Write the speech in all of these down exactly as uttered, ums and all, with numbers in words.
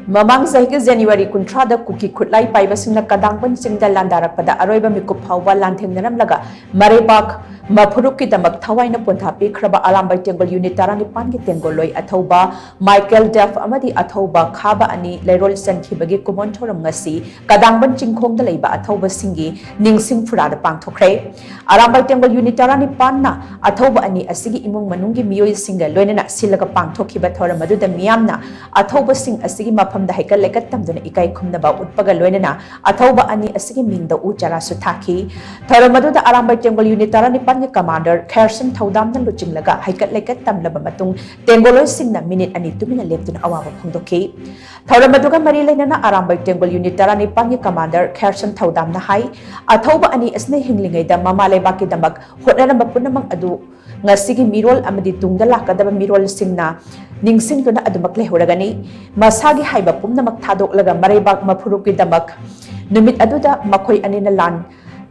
ꯃꯃꯥꯡ ꯆꯍꯤꯒꯤ ꯖꯅꯋꯥꯔꯤ ꯀꯨꯟꯊ꯭ꯔꯥꯗ ꯀꯨꯀꯤ ꯈꯨꯠꯂꯥꯏ ꯄꯥꯏꯕꯁꯤꯡꯅ ꯀꯗꯥꯡꯕꯟ ꯆꯤꯡꯗ ꯂꯥꯟꯗꯥꯔꯛꯄꯗ ꯑꯔꯣꯏꯕ ꯃꯤꯀꯨꯞ ꯐꯥꯎꯕ ꯂꯥꯟꯊꯦꯡꯅꯔꯝꯂꯒ ꯃꯔꯩꯕꯥꯛ ꯃꯐꯨꯔꯨꯞꯀꯤꯗꯃꯛ ꯊꯋꯥꯏꯅ ꯄꯣꯟꯊꯥ ꯄꯤꯈ꯭ꯔꯕ ꯑꯔꯥꯝꯕꯥꯏ ꯇꯦꯡꯒꯣꯜ ꯌꯨꯅꯤꯠ ꯇꯔꯥꯅꯤꯄꯥꯟꯒꯤ ꯇꯦꯡꯒꯣꯜꯂꯣꯏ ꯑꯊꯧꯕ ꯃꯥꯏꯀꯦꯜ ꯗꯦꯐ ꯑꯃꯗꯤ ꯑꯊꯧꯕ ꯈꯥꯕ ꯑꯅꯤ ꯂꯩꯔꯣꯜ ꯆꯟꯈꯤꯕꯒꯤ ꯀꯨꯃꯣꯟ ꯊꯧꯔꯝ ꯉꯁꯤ ꯀꯗꯥꯡꯕꯟ ꯆꯤꯡꯈꯣꯡꯗ ꯂꯩꯕ ꯑꯊꯧꯕꯁꯤꯡꯒꯤ ꯅꯤꯡꯁꯤꯡ ꯐꯨꯔꯥꯗ ꯄꯥꯡꯊꯣꯛꯈ꯭ꯔꯦ꯫ ꯑꯔꯥꯝꯕꯥꯏ ꯇꯦꯡꯒꯣꯜ ꯌꯨꯅꯤꯠ ꯇꯔꯥꯅꯤꯄꯥꯟꯅ ꯑꯊꯧꯕ ꯑꯅꯤ ꯑꯁꯤꯒꯤ ꯏꯃꯨꯡ ꯃꯅꯨꯡꯒꯤ ꯃꯤꯑꯣꯏꯁꯤꯡꯒ ꯂꯣꯏꯅꯅ ꯁꯤꯜꯂꯒ ꯄꯥꯡꯊꯣꯛꯈꯤꯕ ꯊꯧꯔꯝ ꯑꯗꯨꯗ ꯃꯤꯌꯥꯝꯅ ꯑꯊꯧꯕꯁꯤꯡ ꯑꯁꯤꯒꯤ ꯃꯐꯝꯗ ꯍꯩꯀꯠ ꯂꯩꯀꯠ ꯇꯝꯗꯨꯅ ꯏꯀꯥꯏ ꯈꯨꯝꯅꯕ ꯎꯠꯄꯒ ꯂꯣꯏꯅꯅ ꯑꯊꯧꯕ ꯑꯅꯤ ꯑꯁꯤꯒꯤ ꯃꯤꯡꯗ ꯎ ꯆꯥꯔꯥꯁꯨ ꯊꯥꯈꯤ꯫ ꯊꯧꯔꯝ ꯑꯗꯨꯗ ꯑꯔꯥꯝꯕꯥꯏ ꯇꯦꯡꯒꯣꯜ ꯌꯨꯅꯤꯠ ꯇꯔꯥꯅꯤꯄꯥꯟꯒꯤ ꯀꯃꯥꯟꯗꯔ ꯈꯦꯔꯁꯟ ꯊꯧꯗꯥꯝꯅ ꯂꯨꯆꯤꯡꯂꯒ ꯍꯩꯀꯠ ꯂꯩꯀꯠ ꯇꯝꯂꯕ ꯃꯇꯨꯡ ꯇꯦꯡꯒꯣꯜꯂꯣꯏꯁꯤꯡꯅ ꯃꯤꯅꯤꯠ ꯑꯅꯤ ꯇꯨꯃꯤꯟꯅ ꯂꯦꯞꯇꯨꯅ ꯑꯋꯥꯕ ꯐꯣꯡꯗꯣꯛꯈꯤ꯫ ꯊꯧꯔꯝ ꯑꯗꯨꯒ ꯃꯔꯤ ꯂꯩꯅꯅ ꯑꯔꯥꯝꯕꯥꯏ ꯇꯦꯡꯒꯣꯜ ꯌꯨꯅꯤꯠ ꯇꯔꯥꯅꯤꯄꯥꯟꯒꯤ ꯀꯃꯥꯟꯗꯔ ꯈꯦꯔꯁꯟ ꯊꯧꯗꯥꯝꯅ ꯍꯥꯏ, ꯑꯊꯧꯕ ꯑꯅꯤ ꯑꯁꯤꯅ ꯍꯤꯡꯂꯤꯉꯩꯗ ꯃꯃꯥ ꯂꯩꯕꯥꯛꯀꯤꯗꯃꯛ ꯍꯣꯠꯅꯔꯝꯕ ꯄꯨꯝꯅꯃꯛ ꯑꯗꯨ ꯉꯁꯤꯒꯤ ꯃꯤꯔꯣꯜ ꯑꯃꯗꯤ ꯇꯨꯡꯗ ꯂꯥꯛꯀꯗꯕ ꯃꯤꯔꯣꯜꯁꯤꯡꯅ ꯅꯤꯡꯁꯤꯡꯗꯨꯅ ꯑꯗꯨꯃꯛ ꯂꯩꯍꯧꯔꯒꯅꯤ꯫ ꯃꯁꯥꯒꯤ ꯍꯥꯏꯕ ꯄꯨꯝꯅꯃꯛ ꯊꯥꯗꯣꯛꯂꯒ ꯃꯔꯩꯕꯥꯛ ꯃꯐꯨꯔꯨꯞꯀꯤꯗꯃꯛ ꯅꯨꯃꯤꯠ ꯑꯗꯨꯗ ꯃꯈꯣꯏ ꯑꯅꯤꯅ ꯂꯥꯟ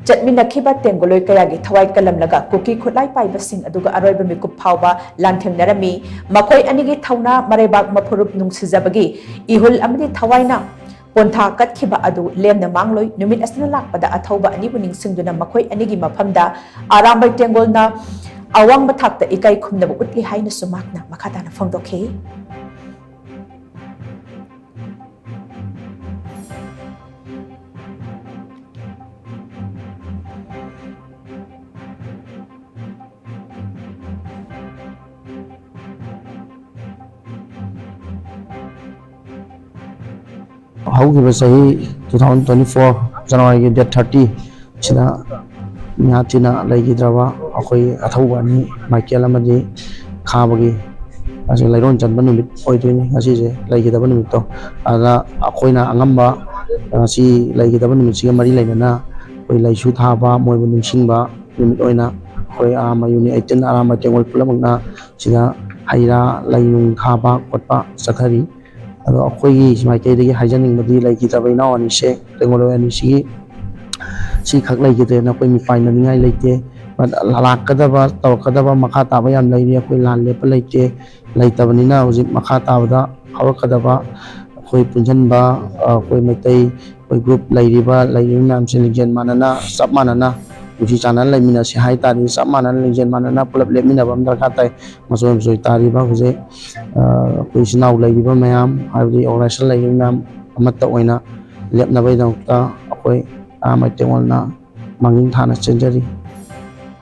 ꯆꯠꯃꯤꯟꯅꯈꯤꯕ ꯇꯦꯡꯒꯣꯂꯣꯏ ꯀꯌꯥꯒꯤ ꯊꯋꯥꯏ ꯀꯜꯂꯝꯂꯒ ꯀꯨꯀꯤ ꯈꯨꯠꯂꯥꯏ ꯄꯥꯏꯕꯁꯤꯡ ꯑꯗꯨꯒ ꯑꯔꯣꯏꯕ ꯃꯤꯀꯨꯞ ꯐꯥꯎꯕ ꯂꯥꯟꯊꯦꯡꯅꯔꯝꯃꯤ꯫ ꯃꯈꯣꯏ ꯑꯅꯤꯒꯤ ꯊꯧꯅꯥ, ꯃꯔꯩꯕꯥꯛ ꯃꯐꯨꯔꯨꯞ ꯅꯨꯡꯁꯤꯖꯕꯒꯤ ꯏꯍꯨꯜ ꯑꯃꯗꯤ ꯊꯋꯥꯏꯅ ꯄꯣꯟꯊꯥ ꯀꯠꯈꯤꯕ ꯑꯗꯨ ꯂꯦꯝꯅ ꯃꯥꯡꯂꯣꯏ꯫ ꯅꯨꯃꯤꯠ ꯑꯁꯤꯅ ꯂꯥꯛꯄꯗ ꯑꯊꯧꯕ ꯑꯅꯤꯕꯨ ꯅꯤꯡꯁꯤꯡꯗꯨꯅ ꯃꯈꯣꯏ ꯑꯅꯤꯒꯤ ꯃꯐꯝꯗ ꯑꯔꯥꯝꯕꯥꯏ ꯇꯦꯡꯒꯣꯜꯅ ꯑꯋꯥꯡꯕ ꯊꯥꯛꯇ ꯏꯀꯥꯏ ꯈꯨꯝꯅꯕ ꯎꯠꯂꯤ ꯍꯥꯏꯅꯁꯨ ꯃꯍꯥꯛꯅ ꯃꯈꯥ ꯇꯥꯅ ꯐꯣꯡꯗꯣꯛꯈꯤ꯫ ꯍꯧꯈꯤꯕ ꯆꯍꯤ two thousand twenty four January ꯒꯤ date thirty ꯁꯤꯗ ꯃꯤꯍꯥꯠ ꯊꯤꯅ ꯂꯩꯈꯤꯗ꯭ꯔꯕ ꯑꯩꯈꯣꯏ ꯑꯊꯧꯕ ꯑꯅꯤ ꯃꯥꯏꯀꯦꯜ ꯑꯃꯗꯤ ꯈꯥꯕꯒꯤ ꯑꯁꯤ ꯂꯩꯔꯣꯟ ꯆꯟꯕ ꯅꯨꯃꯤꯠ ꯑꯣꯏꯗꯣꯏꯅꯤ꯫ ꯉꯁꯤꯁꯦ ꯂꯩꯈꯤꯗꯕ ꯅꯨꯃꯤꯠꯇꯣ, ꯑꯗꯨꯗ ꯑꯩꯈꯣꯏꯅ ꯑꯉꯝꯕ ꯉꯁꯤ ꯂꯩꯈꯤꯗꯕ ꯅꯨꯃꯤꯠꯁꯤꯒ ꯃꯔꯤ ꯂꯩꯅꯅ ꯑꯩꯈꯣꯏ ꯂꯩꯁꯨ ꯊꯥꯕ, ꯃꯣꯏꯕꯨ ꯅꯤꯡꯁꯤꯡꯕ ꯅꯨꯃꯤꯠ ꯑꯣꯏꯅ ꯑꯩꯈꯣꯏ ꯑꯔꯥꯝꯕ ꯌꯨꯅꯤꯠ eighteen ꯑꯔꯥꯝꯕ ꯇꯦꯡꯒꯣꯜ ꯄꯨꯝꯅꯃꯛꯅ ꯁꯤꯗ ꯍꯩ ꯔꯥ ꯂꯩ ꯅꯨꯡ ꯊꯥꯕ ꯈꯣꯠꯄ ꯆꯠꯊꯔꯤ꯫ ꯑꯗꯣ ꯑꯩꯈꯣꯏꯒꯤ ꯃꯥꯏꯀꯩꯗꯒꯤ ꯍꯥꯏꯖꯅꯤꯡꯕꯗꯤ ꯂꯩꯈꯤꯗ꯭ꯔꯕ ꯏꯅꯥꯎ ꯑꯅꯤꯁꯦ, ꯇꯦꯡꯒꯣꯜꯂꯣꯏ ꯑꯅꯤꯁꯤꯒꯤ ꯁꯤꯈꯛ ꯂꯩꯈꯤꯗ꯭ꯔꯦꯅ ꯑꯩꯈꯣꯏ ꯃꯤꯄꯥꯏꯅꯅꯤꯡꯉꯥꯏ ꯂꯩꯇꯦ꯫ ꯂꯥꯛꯀꯗꯕ, ꯇꯧꯔꯛꯀꯗꯕ ꯃꯈꯥ ꯇꯥꯕ ꯌꯥꯝ ꯂꯩꯔꯤ꯫ ꯑꯩꯈꯣꯏ ꯂꯥꯟ ꯂꯦꯞꯄ ꯂꯩꯇꯦ, ꯂꯩꯇꯕꯅꯤꯅ ꯍꯧꯖꯤꯛ ꯃꯈꯥ ꯇꯥꯕꯗ ꯍꯧꯔꯛꯀꯗꯕ ꯑꯩꯈꯣꯏ ꯄꯨꯟꯁꯤꯟꯕ, ꯑꯩꯈꯣꯏ ꯃꯩꯇꯩ, ꯑꯩꯈꯣꯏ ꯒ꯭ꯔꯨꯞ ꯂꯩꯔꯤꯕ ꯂꯩꯔꯤꯕ ꯃꯌꯥꯝꯁꯦ ꯂꯤꯡꯖꯦꯜ ꯃꯥꯟꯅꯅ, ꯆꯞ ꯃꯥꯟꯅꯅ, ꯅꯨꯡꯁꯤ ꯆꯥꯟꯅꯅ ꯂꯩꯃꯤꯟꯅꯁꯤ ꯍꯥꯏ ꯇꯥꯔꯗꯤ, ꯆꯞ ꯃꯥꯟꯅꯅ ꯂꯤꯡꯖꯦꯜ ꯃꯥꯟꯅꯅ ꯄꯨꯂꯞ ꯂꯦꯞꯃꯤꯟꯅꯕ ꯑꯃ ꯗꯔꯀꯥꯔ ꯇꯥꯏ꯫ ꯃꯆꯣꯏ ꯃꯆꯣꯏ ꯇꯥꯔꯤꯕ ꯍꯧꯖꯤꯛ ꯑꯩꯈꯣꯏ ꯏꯆꯤꯟ ꯏꯅꯥꯎ ꯂꯩꯔꯤꯕ ꯃꯌꯥꯝ, ꯍꯥꯏꯕꯗꯤ ꯑꯣꯔꯒꯅꯥꯏꯖꯦꯁꯟ ꯂꯩꯔꯤꯕ ꯃꯌꯥꯝ ꯑꯃꯠꯇ ꯑꯣꯏꯅ ꯂꯦꯞꯅꯕꯒꯤꯗꯃꯛꯇ ꯑꯩꯈꯣꯏ ꯑꯌꯥꯝꯕ ꯇꯦꯡꯉꯣꯜꯅ ꯃꯥꯡꯖꯤꯜ ꯊꯥꯅ ꯆꯦꯟꯖꯔꯤ꯫